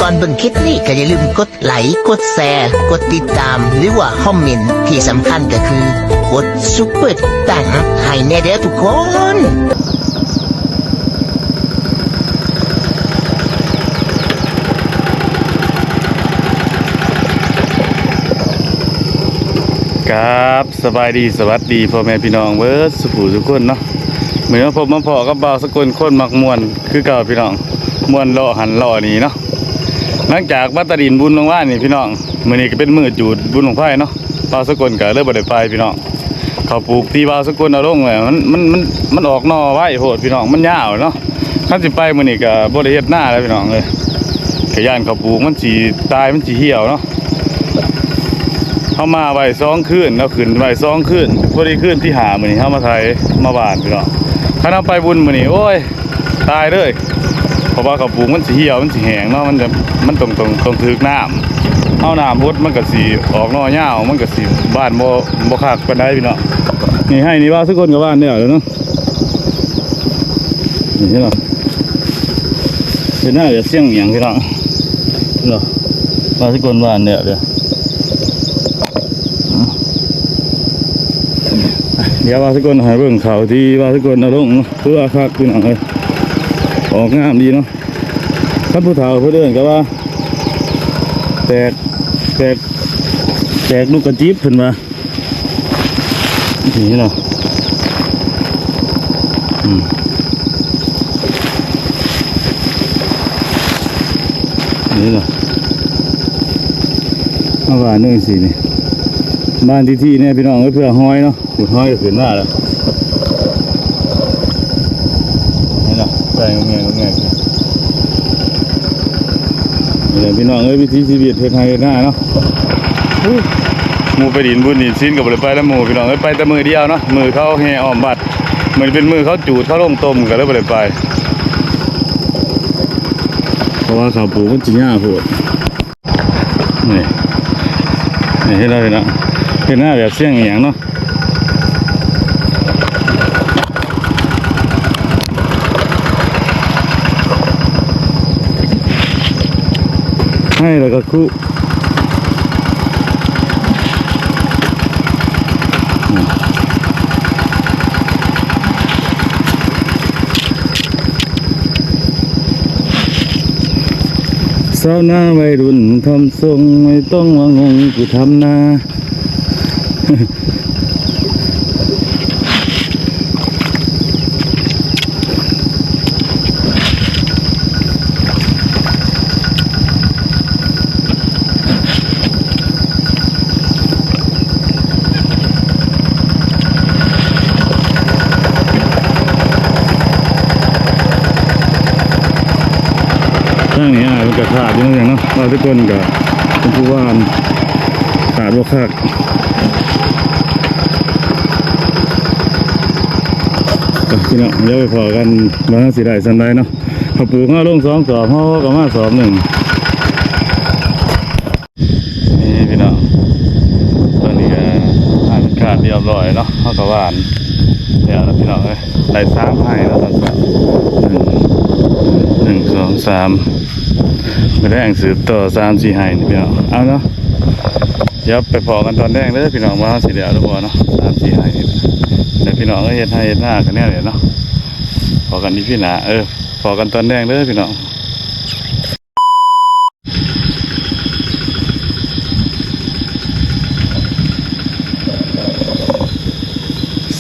ກ່ອນເບິ່ງຄລິບນີ້ກໍຢ່າລືມກົດໄລ, ກົດແຊ, ກົດຕິດຕາມ ຫຼືວ່າຄອມເມັນ, ທີ່ສຳຄັນກໍຄືກົດຊຸບເປີຕັງໃຫ້ແດ່ເດີທຸກຄົນ. ຄັບ ສະບາຍດີ ສະຫວັດດີພໍ່ແມ່ພີ່ນ້ອງເບິດສູ່ຜູ້ສູ່ຄົນເນາະ. ມື້ນີ້ມາພົບມາພໍ້ກັບບ່າວສະກົນ ຄົນມັກມ່ວນຄືເກົ່າພີ່ນ້ອງ, ມ່ວນເລາະຫັ້ນເລາະນີ້ເນາະ. ຫຼັງຈາກມາແຕ່ຫຼິ້ນບຸນຫວ່າງວານນີ້ພີ່ນ້ອງ, ມື້ນີ້ກໍເປັນມື້ຈູດບຸນບັ້ງໄຟເນາະ, ບ່າວສະກົນກໍເລີຍບໍ່ໄດ້ໄປພີ່ນ້ອງ. ເຂົ້າປູກທີ່ບ່າວສະກົນເອົາລົງແລ້ວ ມັນ ມັນ ມັນ ມັນອອກໜໍ່ໄວໂພດພີ່ນ້ອງ, ມັນຍາວເນາະ. ຄັນຊິໄປມື້ນີ້ກໍບໍ່ໄດ້ເຮັດນາແລ້ວພີ່ນ້ອງເອີຍ, ກໍຢ້ານເຂົ້າປູກມັນຊິຕາຍ ມັນຊິຫ່ຽວເນາະ. ເຮົາມາໄວ້ສອງຄືນເນາະ, ຂຶ້ນໄວ້ສອງຄືນ, ພໍດີຄືນທີຫ້າມື້ນີ້ເຮົາມາໄຖມາຫວ່ານພີ່ນ້ອງ. ຄັນເຮົາໄປບຸນມື້ນີ້ ໂອ້ຍ ຕາຍເລີຍ, ເພາະວ່າເຂົ້າປູກມັນຊິຫ່ຽວ ມັນຊິແຫ້ງເນາະ, ມັນຈະ ມັນຕ້ອງ ຕ້ອງ ຕ້ອງຖືກນ້ຳ. ເຮົານ້ຳຫົດມັນກໍຊິອອກໜໍ່ຍາວ, ມັນກໍຊິຫວ່ານບໍ່ ບໍ່ຄັກປານໃດພີ່ນ້ອງ. ນີ້ໄຮ່ນີ້ວ່າທຸກຄົນກໍຫວ່ານແລ້ວເນາະ. ນີ້ເຫັນບໍ່? ເປັນໜ້າແບບສ່ຽງຫຍັງພີ່ນ້ອງເນາະ, ວ່າຊິກ່ອນຫວ່ານແລ້ວເດີ. ດຽວວ່າຊິກ່ອນໃຫ້ເບິ່ງເຂົ້າທີ່ວ່າຊິກ່ອນເອົາລົງເນາະ, ຄືວ່າຄັກພີ່ນ້ອງເອີຍ, ອອກງາມດີເນາະ. ຄັນຜູ້ເຖົ້າເພິ່ນເອີ້ນກໍວ່າ ແຕກ ແຕກ ແຕກລູກກະຈິບເພິ່ນວ່າ. ນີ້ເນາະ ອືມ ນີ້ເນາະ ມາຫວ່ານເບິ່ງຊີ້ນີ້ ບ້ານທີ່ໆ ແນ່ພີ່ນ້ອງເອີຍ, ເພື່ອຫອຍເນາະ. ເຮັດຫ້ອຍກໍຂຶ້ນມາແລ້ວ ເຫັນບໍ່? ໃສ່ແງ່ໆ ນີ້ແຫຼະພີ່ນ້ອງເອີຍ, ວິຖີຊີວິດເຮັດໄຮ່ເຮັດນາເນາະ. ໝູ່ໄປດິນບຸນດິນສິນກໍບໍ່ໄດ້ໄປນຳໝູ່ພີ່ນ້ອງເອີຍ, ໄປແຕ່ມື້ດຽວເນາະ, ມື້ເຂົາແຫ່ອ້ອມວັດ. ມື້ນີ້ເປັນມື້ເຂົາຈູດ ເຂົາລົງຕົມ ກໍເລີຍບໍ່ໄດ້ໄປ ເພາະວ່າເຂົ້າປູກມັນຊິຍາກໂພດ. ນີ້ ນີ້ເຫັນແລ້ວພີ່ນ້ອງ, ເຮັດນາແບບສ່ຽງອີ່ຫຍັງເນາະ, ໃຫ້ແລ້ວກໍຄຸ. ຊາວນາໄວລຸ້ນທຳຊົງ ໄມ່ຕ້ອງມາງົງຜູ້ທຳນາ. ທາງນີ້ອ້າຍເພິ່ນກໍຂາດຢູ່ເນາະ, ເນາະ ວ່າແຕ່ກ່ອນກໍເປັນຜູ້ຫວ່ານ ຂາດບໍ່ຄັກ. ໄປພີ່ນ້ອງ, ດຽວໄປພໍ້ກັນວ່າເຮົາຊິໄດ້ສ່ຳໃດເນາະ. ເຂົາປູກເຮົາລົງສອງສອບ, ເຮົາກໍມາສອບໜຶ່ງ. ນີ້ພີ່ນ້ອງ, ຕອນນີ້ກໍຫາກຂາດຮຽບຮ້ອຍເນາະ, ເຮົາກໍຫວ່ານແລ້ວລະພີ່ນ້ອງເອີຍ. ໄດ້ສາມໄຮ່ເນາະ ຕອນເຊົ້າ ໜຶ່ງ ໜຶ່ງ ສອງ ສາມ, ມື້ແລງສືບຕໍ່ສາມສີ່ໄຮ່ນີ້ພີ່ນ້ອງ. ເອົາເນາະ, ດຽວໄປພໍ້ກັນຕອນແລງເດີພີ່ນ້ອງ ວ່າເຮົາຊິໄດ້ເອົາຫຼືບໍ່ເນາະ, ສາມສີ່ໄຮ່ນີ້ແຫຼະ. ແຕ່ພີ່ນ້ອງເອີຍ ເຮັດໄຮ່ເຮັດນາກໍແນວນີ້ເນາະ, ພໍ້ກັນອີພີໜ້າ. ເອີ ພໍ້ກັນຕອນແລງເດີພີ່ນ້ອງ.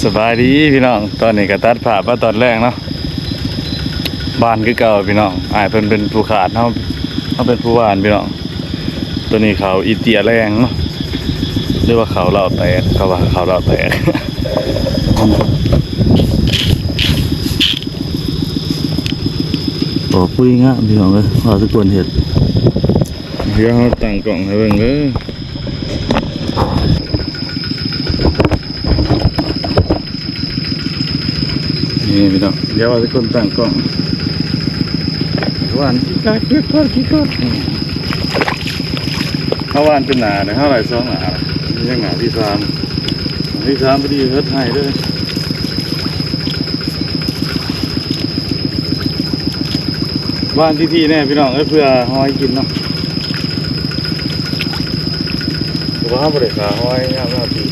ສະບາຍດີພີ່ນ້ອງ, ຕອນນີ້ກໍຕັດພາບມາຕອນແລງເນາະ, ຫວ່ານຄືເກົ່າພີ່ນ້ອງ. ອ້າຍເພິ່ນເປັນຜູ້ຂາດ, ເຮົາ ເຮົາເປັນຜູ້ຫວ່ານພີ່ນ້ອງ. ຕົວນີ້ເຂົ້າອີເຕຍແລງເນາະ ຫຼືວ່າເຂົ້າເລົ້າແຕກ, ເຂົາວ່າເຂົ້າເລົ້າແຕກ. ໂອ້ ປຸ້ຍງາມພີ່ນ້ອງເອີຍ, ພາທຸກຄົນເຮັດ. ດຽວເຮົາຕັ້ງກ້ອງໃຫ້ເບິ່ງເດີ. ນີ້ພີ່ນ້ອງ, ດຽວວ່າຊິຄົນຕັ້ງກ້ອງ. ຫວ່ານກີ່ກອດ ກີ່ກອດ ກີ່ກອດ. ເຮົາຫວ່ານເປັນໜ້າເດ້, ເຮົາໄດ້ສອງໜ້າ, ຍັງໜ້າທີສາມ, ໜ້າທີສາມພໍດີເຮັດໄຮ່ເລີຍ. ບ້ານທີ່ໆແດ່ພີ່ນ້ອງເອີຍ ເພື່ອຫອຍກິນເນາະ. ຄືວ່າເຮົາບໍ່ໄດ້ຂາຫອຍຍາມໜ້າທີ່.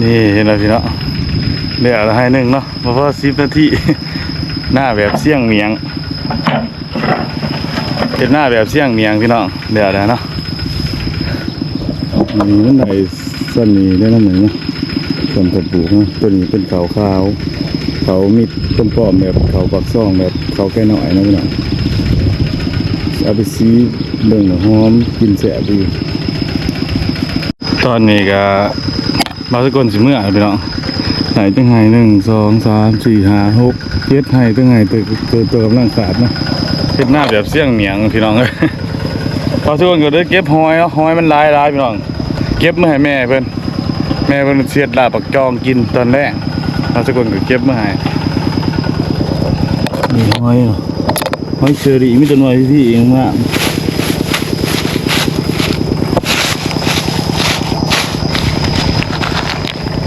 ນີ້ເຫັນແລ້ວພີ່ນ້ອງ ແລ້ວລະໄຮ່ໜຶ່ງເນາະ ບໍ່ພໍສິບນາທີ ໜ້າແບບຊຽງໝຽງ ເຮັດໜ້າແບບຊຽງໝຽງພີ່ນ້ອງ ແລ້ວແລ້ວເນາະ. ອັນນີ້ມັນໄດ້ສ່ຳນີ້ໄດ້ນຳນີ້ເນາະ ສ່ຳຜັກບຸ້ງເນາະ. ໂຕນີ້ເປັນເຂົ້າຂາວ ເຂົ້າມິດປ້ອມໆ ແບບເຂົ້າປາກຊ່ອງ ແບບເຂົ້າໄກ່ນ້ອຍເນາະພີ່ນ້ອງ. ເອົາໄປສີເບິ່ງ ຫອມ ກິນແຊບດີ. ຕອນນີ້ກະບ່າວສະກົນຊິເມືອແລ້ວພີ່ນ້ອງ. ໄຮ່ ຈັກໄຮ່ ໜຶ່ງ ສອງ ສາມ ສີ່ ຫ້າ ຫົກ ເຈັດໄຮ່ ເຖິງໄຮ່ ໂຕ ໂຕ ໂຕກຳລັງຂາດເນາະ. ເຮັດນາແບບຊຽງໝຽງພີ່ນ້ອງເອີຍ. ບ່າວສະກົນກໍໄດ້ເກັບຫອຍເນາະ ຫອຍມັນຫຼາຍໆພີ່ນ້ອງ ເກັບມາໃຫ້ແມ່ເພິ່ນ ແມ່ເພິ່ນຊິເຮັດລາບປາກຈອງກິນຕອນແລງ. ບ່າວສະກົນກໍເກັບມາໃຫ້ ນີ້ຫອຍເນາະ ຫອຍເຊີຣີ ມີແຕ່ໜ່ວຍພີ້ໆ ງາມ.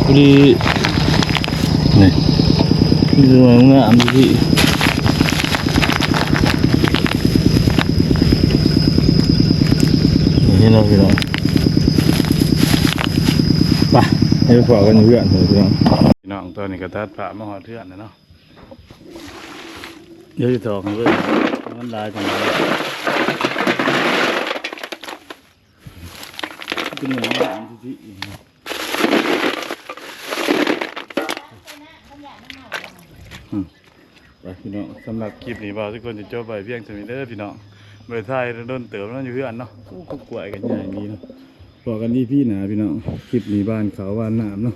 ພໍດີ ນີ້ ມີແຕ່ໜ່ວຍງາມພີ້ໆ ນີ້ເນາະພີ່ນ້ອງ. ໄປ ໄປພໍ້ກັນຢູ່ເຮືອນເນາະພີ່ນ້ອງ. ພີ່ນ້ອງ ຕອນນີ້ກໍຕັດພາບມາຮອດເຮືອນແລ້ວເນາະ. ດຽວຊິຖອກໃຫ້ເບິ່ງ ມັນຫຼາຍຈັ່ງໃດ ເປັນໜ່ວຍງາມທີ່ສຸດ. ອືມ ໄປພີ່ນ້ອງ ສຳລັບຄລິບນີ້ ບ່າວສະກົນຈະຈົບໄວ້ພຽງສ່ຳນີ້ເດີພີ່ນ້ອງ. ບໍ່ໄດ້ຖ່າຍດົນເຕີບແລ້ວ ຢູ່ເຮືອນເນາະ. ໂອ້ ກົກກ້ວຍກໍໃຫຍ່ດີເນາະ. ພໍ້ກັນອີພີໜ້າພີ່ນ້ອງ ຄລິບນີ້ຫວ່ານເຂົ້າຫວ່ານນ້ຳເນາະ.